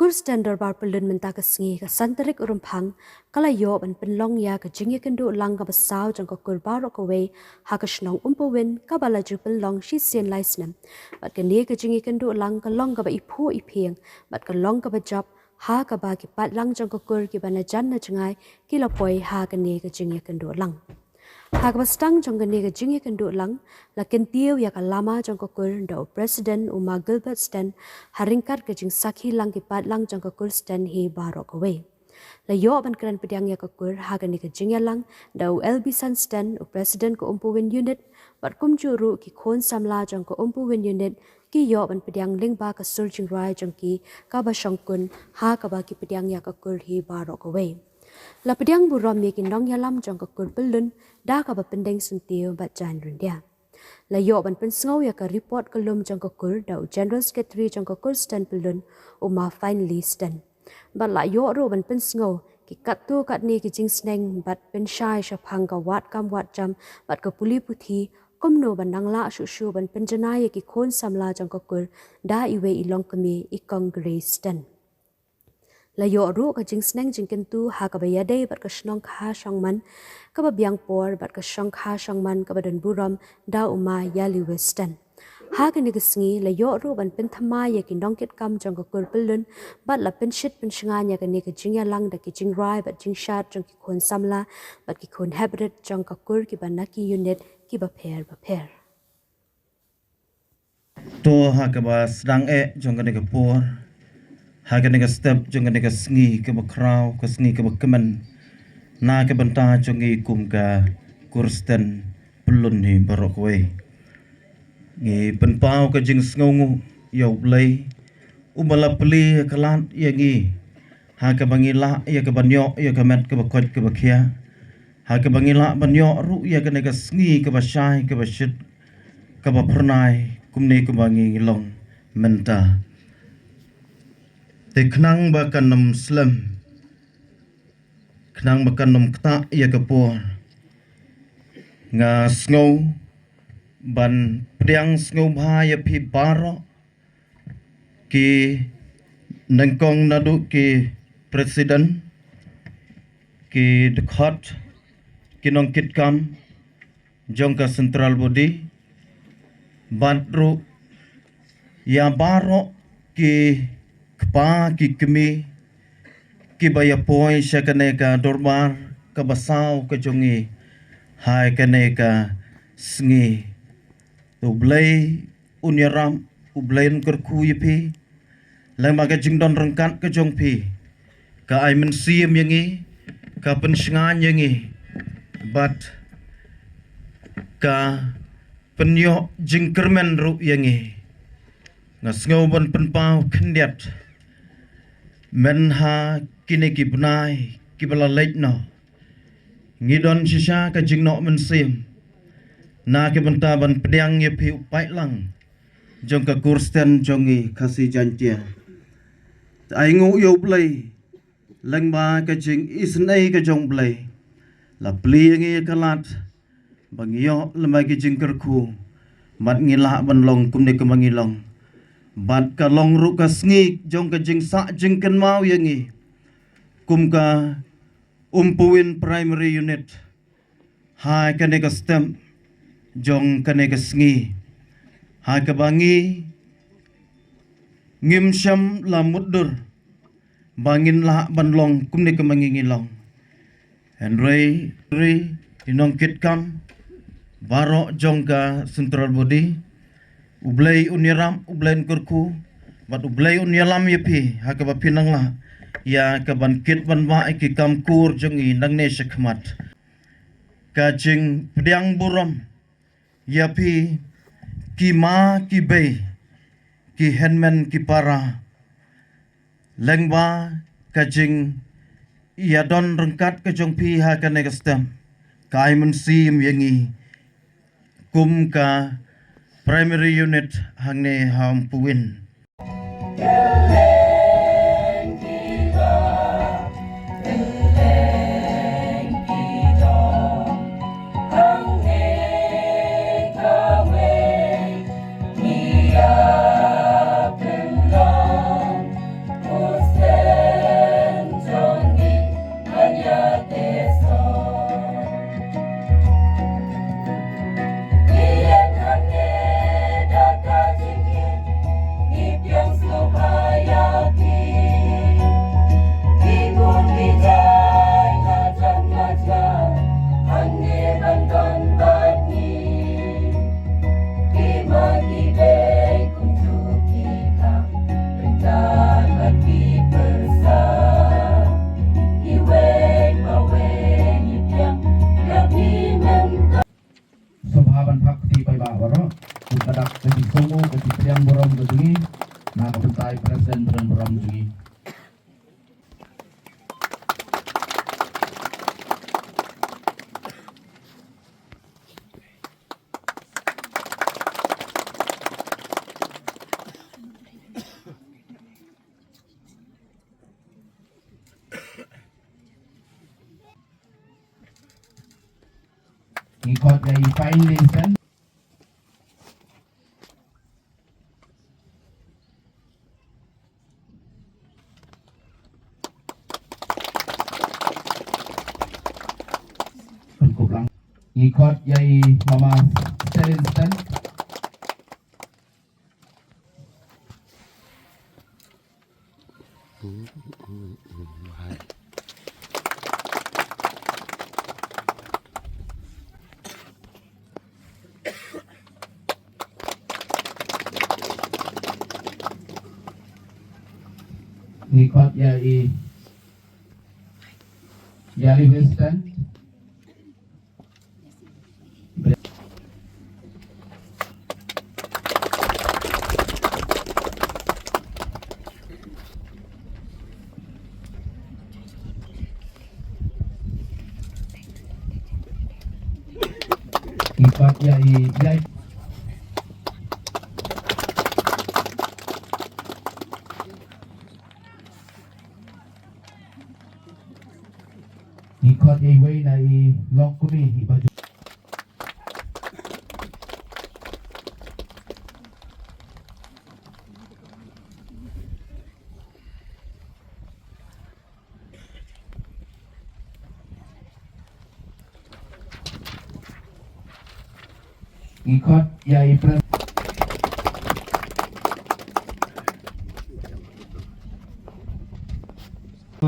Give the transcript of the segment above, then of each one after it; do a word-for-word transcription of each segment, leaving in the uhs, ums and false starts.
Kur Sten Dorbar Pyllun mynta ka sngi ka san tarik u Rymphang ka la ïoh ban pynlong ïa ka jingïakynduh lang kaba saw jong ka kur baroh kawei ha ka shnong Umpowin kaba la ju pynlong shisien lai snem. Bad kane ka jingïakynduh lang ka long kaba iphuh iphieng bad ka long kaba jop ha kaba ki paidlang jong ka kur kiba na jan na jngai ki la poi ha kane ka jingïakynduh lang. Ha kaba sdang jong kane ka jingïakynduh lang la kyntiew ïa ka lama jong ka kur da u President u Ma Gilbert Sten ha ryngkat ka jingsakhi lang ki paidlang jong ka kur Sten hi baroh kawei. La ïoh ban kren pdiang ïa ka kur ha kane ka jingïalang da u L B San Sten u President ka Umpowin Unit bad kumjuh ruh ki khun samla jong ka Umpowin Unit ki ïoh ban pdiang lyngba ka sur jingrwai jong ki kaba shongkun ha kaba ki pdiang ïa ka kur hi baroh kawei. La pdiang burom ïa ki nongïalam jong ka kur Pyllun da kaba pyndeng syntiew bad jaiñ ryndia. La ïoh ban pynsngew ïa ka report ka lum jong ka kur da u General Secretary jong ka kur Sten Pyllun u Ma Finely Sten. Bad la ïoh ruh ban pynsngew ki katto katne ki jingsneng bad pynshai shaphang ka wad kam wad jam bad ka pule puthi kumno ban nang lah shuh shuh ban pynjanai ïa ki khun samla jong ka kur da iwei i longkmie i Kong Grace Sten. La ïoh ruh ka jingsneng jingkyntu ha kaba ïadei bad ka shnong kha shongman kaba biang por bad ka shnong kha shongman kaba don burom da u Ma Yali Weston. Ha kane ka sngi la ïoh ruh ban pynthymmai ïa ki nongkitkam jong ka kur Pyllun bad la pynshit pynshngaiñ ïa kane ka jingïalang da ki jingrwai bad jingshad jong ki khun samla bad ki khun heprit jong ka kur kiba na ki unit kiba pher bapher. To ha kaba sdang eh jong kane ka por ha kane ka step jong kane ka sngi kaba khraw ka sngi kaba kmen na ka bynta jong ngi kum ka kur Sten Pyllun hi baroh kawei. Ngi pynpaw ka jingsngewnguh ïa U Blei uba la plie ïa ka lad ïa ngi ha kaba ngi lah ïa ka ban ïoh ïa ka met kaba koit kaba khia ha kaba ngi lah ban ïoh ruh ïa kane ka sngi kaba shai kaba shit kaba phyrnai kumne kumba ngi long mynta. Te khnang ba kan ym slem khnang ba kan ym ktah ïa ka por nga sngew ban pdiang sngewbha ïa phi baroh ki nyngkong naduh ki president ki dkhot ki nongkitkam jong ka central body bad ruh ïa baroh ki kpa ki kmie kiba ïa poi sha kane ka dorbar kaba saw ka jong ngi ha kane ka sngi. U Blei un ïarap, U Blei un kyrkhu ïa phi. Lem bad ka jingdon ryngkat ka jong phi ka ai mynsiem ïa ngi, ka pynshngaiñ ïa ngi bad ka pynïoh jingkyrmen ruh ïa ngi. Nga sngew ban pynpaw khyndiat mynha kine ki bnai kiba la leit noh ngi don shisha ka jingnoh mynsiem na ka bynta ban pdiang ïa phi u paidlang jong ka kur Sten jong ngi Khasi Jaiñtia. Te ai nguh ïa U Blei lem bad ka jingisynei ka jong U Blei la plie ïa ngi ïa ka lad ba ngi ïoh lem bad ki jingkyrkhu bad ngi lah ban long kumne kumba ngi long bad ka long ruh ka sngi jong ka jingsah jingkynmaw ïa ngi kum ka Umpowin Primary Unit ha kane ka step jong kane ka sngi ha kaba ngi ngim shym la mutdur ba ngin lah ban long kumne kumba ngi ngi long. Hynrei, hynrei ki nongkitkam baroh jong ka central body, U Blei un ïarap, U Blei un kyrkhu bad U Blei un ïalam ïa phi ha kaba phi nang lah ïa ka ban kit ban bah ïa ki kam kur jong ngi nangne shakhmat. Ka jingpdiang burom ïa phi ki ma ki bei ki hynmen ki para lem bad ka jingïadon ryngkat ka jong phi ha kane ka step ka ai mynsiem ïa ngi kum ka primary unit hangne ha Umpowin. Ban thap kti paidbah baroh. Kum ka dak ka jingsngew ka jingpdiang burom ka jong ngi na ka bynta i President pdiang burom jong ngi. Ngi khot ïa i Fine Vincent. Pynkup lang. Ngi khot ïa i Mama Selinston. Ngi khot ïa i Yali Western. Ngi khot ïa i, ïa i. Ngi khot ïa iwei na i lok kmie iba ju. Ngi khot ïa i Pres.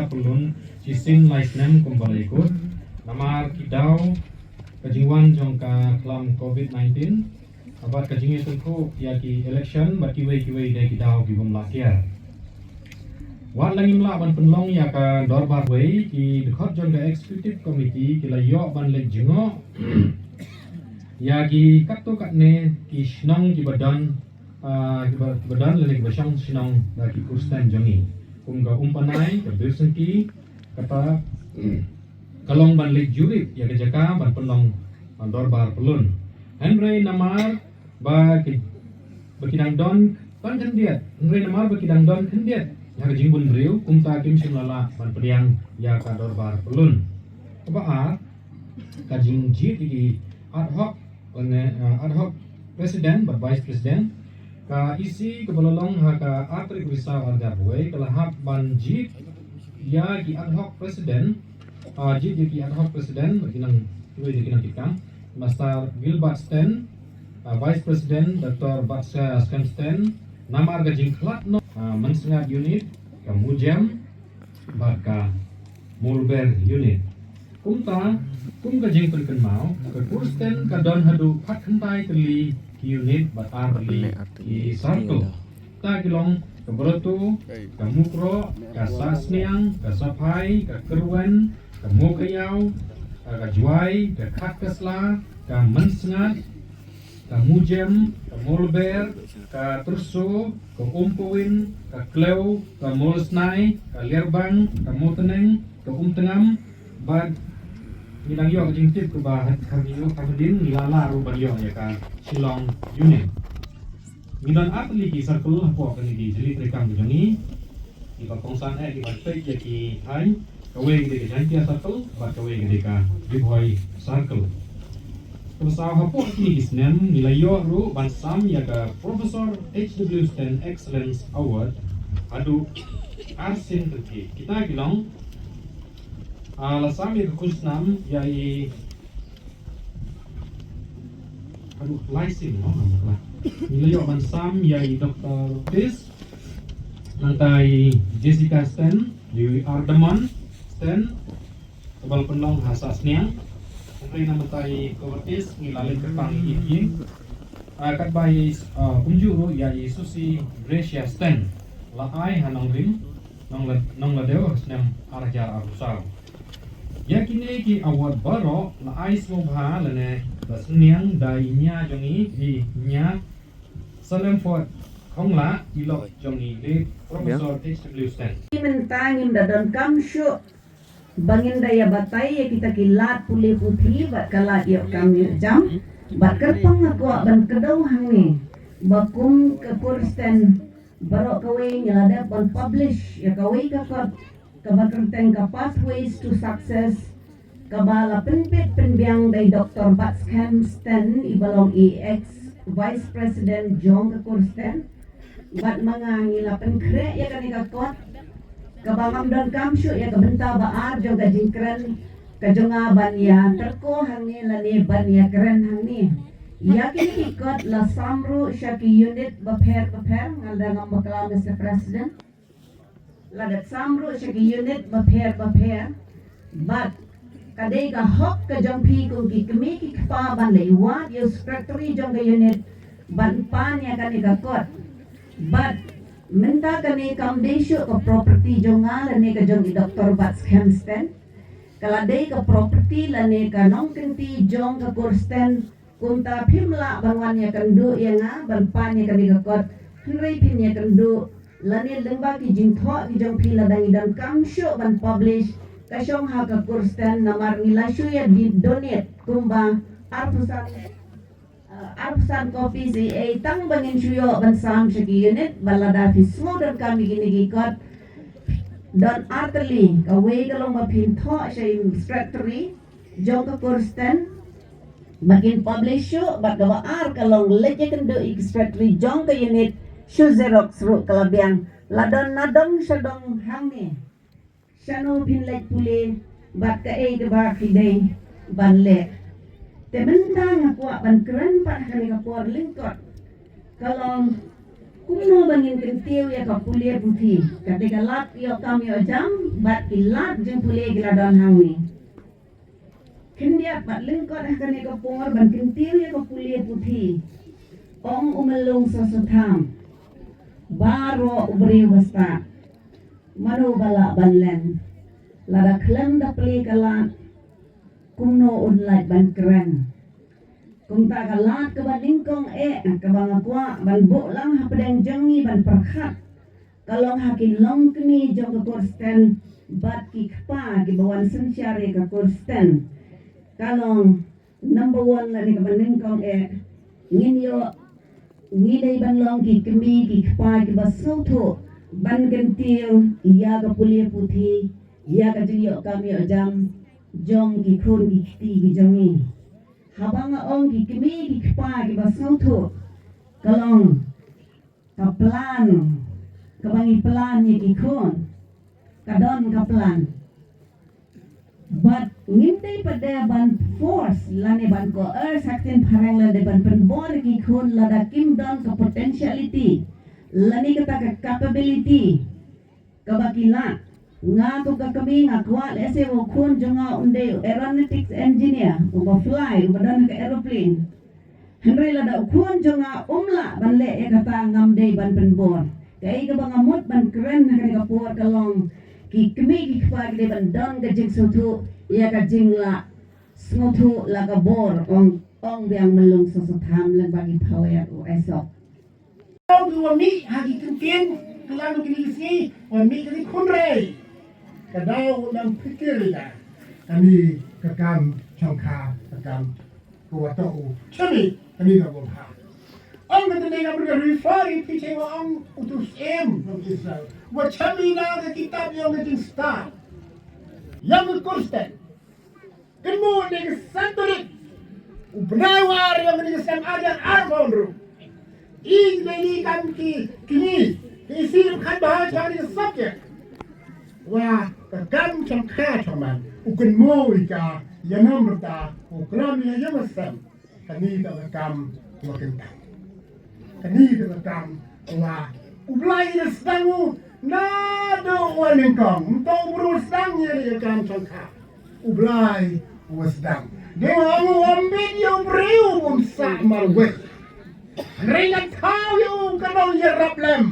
Pyllun shisien lai snem kumba la ïakut namar ki daw ka jingwan jong ka khlam covid nineteen. Bad ka jingïatyngkhuh ïa ki election bad kiwei kiwei de ki daw ki bym lah kiar. Wat la ngim lah ban pynlong ïa ka dorbar wei, ki dkhot jong ka executive committee ki la ïoh ban leit jngoh ïa ki katto katne ki shnong kiba don, ah, kiba, kiba don lane kiba shong shnong da ki Khristan jong ngi. Kum ka Umpanai, ka Birsengki, kata ka long ban leit jurip ïa ka jaka ban pynlong, ah, dorbar pyllun. Hynrei namar ba ki, ba ki dang don tang khyndiat, hynrei namar ba ki dang don khyndiat ïa ka jingbun briew, kumta kim shym la lah ban pdiang ïa ka dorbar pyllun. Kaba ar, ka jingjied ïa ki ad hoc, lane, eh, ad hoc president bad vice president. Ka E C kaba la long ha ka ar tarik u Risaw ar hajar arwei ka la hap ban jied ïa ki ad hoc president, ah, jied ïa ki ad hoc president, ki nang, kiwei de ki nang kitkam, Master Gilbert Sten, ah, Vice President Doctor Batsa Skhem Sten, namar ka jingkhlad noh, ah, Mynsngat Unit, ka Mujem, bad ka Mulber Unit. Kumta, kum ka jingpynkynmaw, ka Khristan ka don haduh khatkhyndai tylli ki unit bad ar tylli ki circle. Ta ki long ka Barato, ka Mukroh, ka Sahsniang, ka Saphai, ka Kyrwen, ka Mowkaiaw, ka, ka Jwai, ka Khatkasla, ka Mynsngat, ka Mujem, ka Mawlber, ka Tyrso, ka Umpowin, ka Klew, ka Mawlsnai, ka Liarbang, ka Mawtneng, ka Umtngam, bad ngi dang ïoh ka jingtip kaba ha, ha, ha, hadien ngi la lah ruh ban ïoh ïa ka Shillong Unit. Ngi don ar tylli ki circle hapoh kane ka jylli treikam ka jong ngi. Kiba kongsan eh kiba peit ïa ki thaiñ, kawei ka dei ka Jaintia Circle bad kawei ka dei ka Ri Bhoi Circle. Kaba saw, hapoh kine ki snem ngi la ïoh ruh ban sam ïa ka Professor H W Sten Excellence Award haduh arsien kynthih. Kita ki long, ah, la sam ïa ka khusnam ïa i Aduh, lai sien mo, ngam kla. Ngi la ïoh ban sam ïa i Doktor Tis, nangta i Jessica Sten, i Ardamon Sten, kaba la pynlong ha Sahsniang. Hynrei namar i Doktor Tis ngi la leit kyrpang ïa i. Ah, katba i, ah, kumjuh ruh ïa i Susie Gracia Sten la ai ha Nongrim, Nongla-, Nongladew ha snem ar hajar arphew saw. Ïa kine ki award baroh la ai sngewbha lane Ba sniang da i nia jong i, i nia Salem Fort Hongla, i lok jong i le Professor H W Sten. Mynta ngim da donkam shuh ba ngin da ïa batai ïa kita ki lad pule puthi bad ka lad ïoh kam ïoh jam. Bad kyrpang nga kwah ban kdew hangne ba kum ka Kur Sten baroh kawei ngi la dep ban publish ïa kawei ka kot kaba kyrteng ka Pathways to Success, kaba la pynbit pynbiang da i Doctor Batskhem Sten, i ba long i ex Vice President jong ka Kur Sten. Bad ma nga ngi la pynkhreh ïa kane ka kot kaba ngam donkam shuh ïa ka bynta ba ar jong ka jingkren ka jong nga ban ïa tyrko hangne lane ban ïa kren hangne. Ïa kine ki kot la sam ruh sha ki unit bapher bapher, nga la dang ngam bakla, Mister President. La dep sam ruh sha ki unit bapher bapher. Bad ka dei ka hok ka jong phi kum ki kmie ki kpa ban leit wad ïa u secretary jong ka unit ban pan ïa kane ka kot. Bad mynta kane kam dei shuh ka property jong nga lane ka jong i Doctor Batskhem Sten. Ka la dei ka property lane ka nongkynti jong ka Kur Sten. Kumta phim lah ban wan ïakynduh ïa nga ban pan ïa kane ka kot. Hynrei phin ïakynduh lane lyngba ki jingthoh ki jong phi, lada ngi donkam shuh ban publish, ka shong ha ka Kur Sten, namar ngi la shu ïa di donate kumba arphew san, eh, arphew san copies ei ei tang ba ngin shu ïoh ban sam sha ki unit. Bad lada phi sngew donkam ïa kine ki kot, don artylli, kawei ka long ba phin thoh sha i secretary jong ka Kur Sten ba kin publish shuh, bad kaba ar ka long leit ïakynduh ïa ki secretary jong ka unit shu xerox ruh ka la biang, la don na dong sha dong hangne. Shano phin leit pule bad kaei kaba phi dei ban leh. Te mynta nga kwah ban kren pat ha kane ka por lyngkot, ka long kumno ba ngin kyntiew ïa ka pule puthi. Kata ka lad ïoh kam ïoh jam bad ki lad jingpule ki la don hangne. Khyndiat bad lyngkot ha kane ka por ban kyntiew ïa ka pule puthi, ong u Myllung Soso Tham, baroh u briew ba stad, mano ba lah ban len? Lada khlem da plie ka lad, kumno un lah ban kren? Kumta ka lad kaba nyngkong eh kaba nga kwah ban buh lang hapdeng jong ngi ban pyrkhat, ka long ha ki longkmie jong ka Kur Sten bad ki kpa kiba wan synshar ïa ka Kur Sten. Ka long number one lane kaba nyngkong eh, ngin ïoh, ngi dei ban long ki kmie ki kpa kiba sngewthuh ban kyntiew ïa ka pule puthi, ïa ka jingïoh kam ïoh jam jong ki khun ki kti ki jong ngi. Haba nga ong ki kmie ki kpa kiba sngewthuh, ka long ka plan kaba ngi plan ïa ki khun, ka don ka plan. Bad ngim dei pat de ban force lane ban coerce ha ktien phareng, lane ban pynbor ïa ki khun lada kim don ka potentiality lane kata ka capability kaba ki lah. Nga kum ka kmie nga kwah lehse ba u khun jong nga un dei u aeronautics engineer, uba fly, uba don ha ka aeroplane. Hynrei lada u khun jong nga um lah ban leh ïa kata, ngam dei ban pynbor. Kaei kaba nga mut ban kren ha kane ka por ka long, ki kmie ki kpa ki dei ban don ka jingsngewthuh ïa ka jinglah sngewthuh la ka bor, ong, ong biang Myllung Soso Tham lyngba ki phaw ïa u Aesop. Dei wa mih ha ki kyntien, khlem kine ki sngi wa mih ka dei khun rei. Ka dei wa nang pyrkhat ïa kane ka kam shongkha, ka kam ka wa toh u shami kane ka wa bha. Ong ka tynrai ka mut ka refer ïa phi, wa ong u tu syiem jong Israel, wa shami na ka kitab ïa ka jingstad ïa ka Kur Sten. Kynmaw, dei ka san tarik u bnai wa ar ïa ka dei ka san ar hajar arphew hynriew. I dei ni kam ki kini ki isi ru khan ba ha ka dei ka subject wa ka kam shongkha shongman, u kynmaw ïa ka ïa nam rta u klam ïa ïa ma sem. Kane ka kam wa kyntang. Kane ka kam wa u Blai u sdang u naduh wa nyngkong. Ym tang u briew u sdang ïa ka kam shongkha. U Blai u sdang. Dei wa ong u ym bit ïa u briew bun sah marwei. Hynrei ngan thaw ïa u ka nong ïarap lem.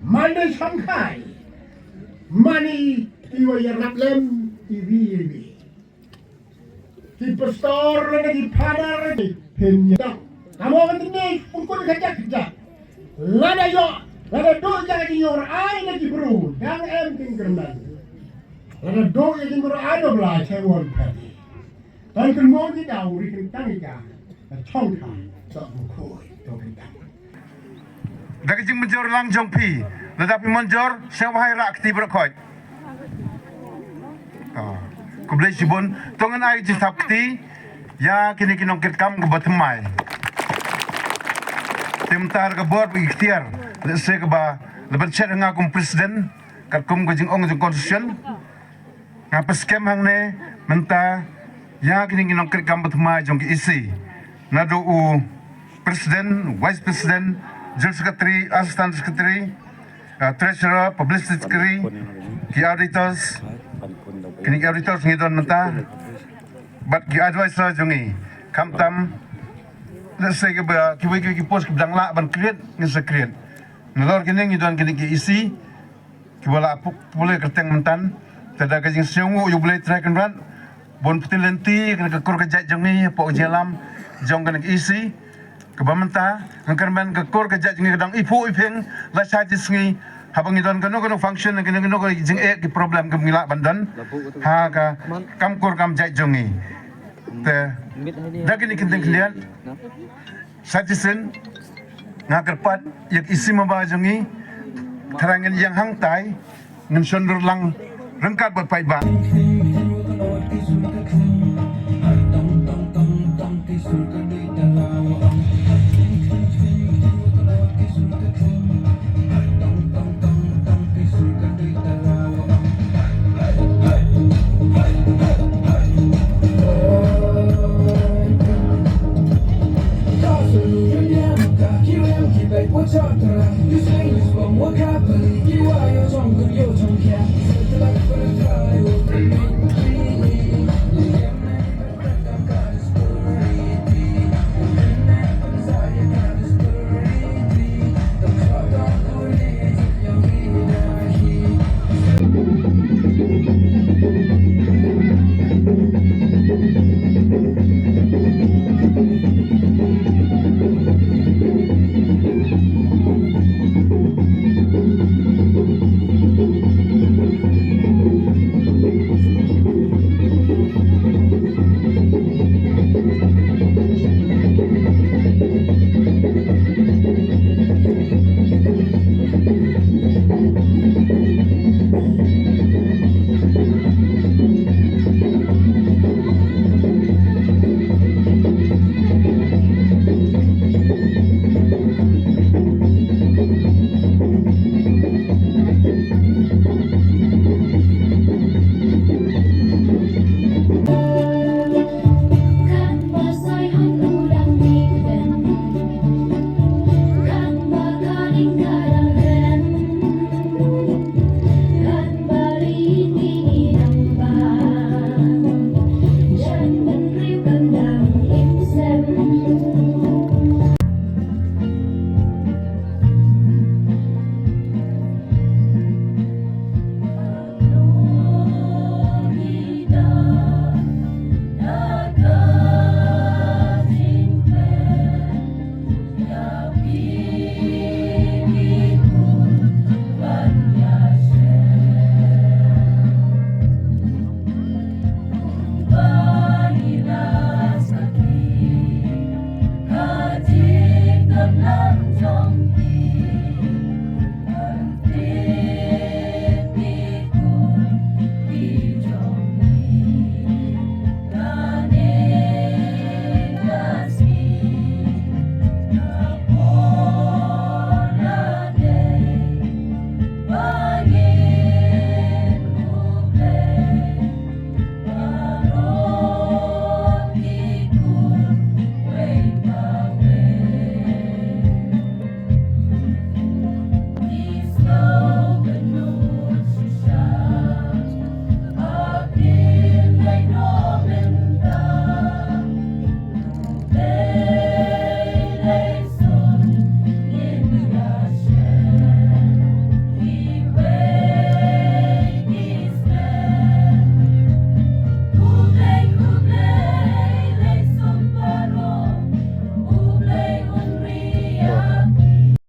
Mane shongkha, mane i wa ïarap lem iwi iwi. Ki pastor lane ki father lane phin ïa. Ka mo kan tne pun kun ka jak jak. Lada ïoh, lada duh ïa ka jingïoh ai na ki bru, dang em kin kyrmen. Lada duh ïa ki bru ai no bla che won pha. Tan kan mo ki dau ri kan tang ïa ka. Chong ka. Sok bu khoi. To kan tang. Da ka jingmynjur lang jong phi, lada phi mynjur, sngewbha ïa rah kti baroh khoit. Ah, khublei shibun, to ngan ai jingthap kti ïa kine ki nongkitkam kaba thymmai. Te mynta ka bor ba iktiar, lehse kaba, lehse ban shet nga kum president, katkum ka jingong jong constitution. Nga pynskhem hangne mynta ïa kine ki nongkitkam ba thymmai jong ki E C. Naduh u president, vice president, general secretary, assistant secretary, uh, treasurer, publicity secretary, ki auditors, kine ki auditors ngi don mynta, bad ki advisor jong ngi. Khamtam, lehse kiba, kiwei kiwei ki post kiba dang lah ban create, ngin sa create. Nalor kine ngi don kine ki E C, kiba la pu-, pule kyrteng mynta, te da ka jingsngewnguh ïa U Blei Trai Kynrad, bun pynlynti, kane ka kur ka jait jong ngi, hapoh jingïalam, jong kane ka E C, kaba mynta, nga kyrmen ka kur ka jait jong ngi ka dang iphuh iphieng, la shai shi sngi, haba ngi don kano kano function, kano kano ka jingeh ki problem kaba ngi lah ban don, ha ka kam kur kam jait jong ngi. Te, da kine ki kyntien khyndiat, sa shisien, nga kyrpad, ïa ka E C maba jong ngi, tharai ngin ïeng hangtai, ngin shon dur lang, ryngkat bad paidbah.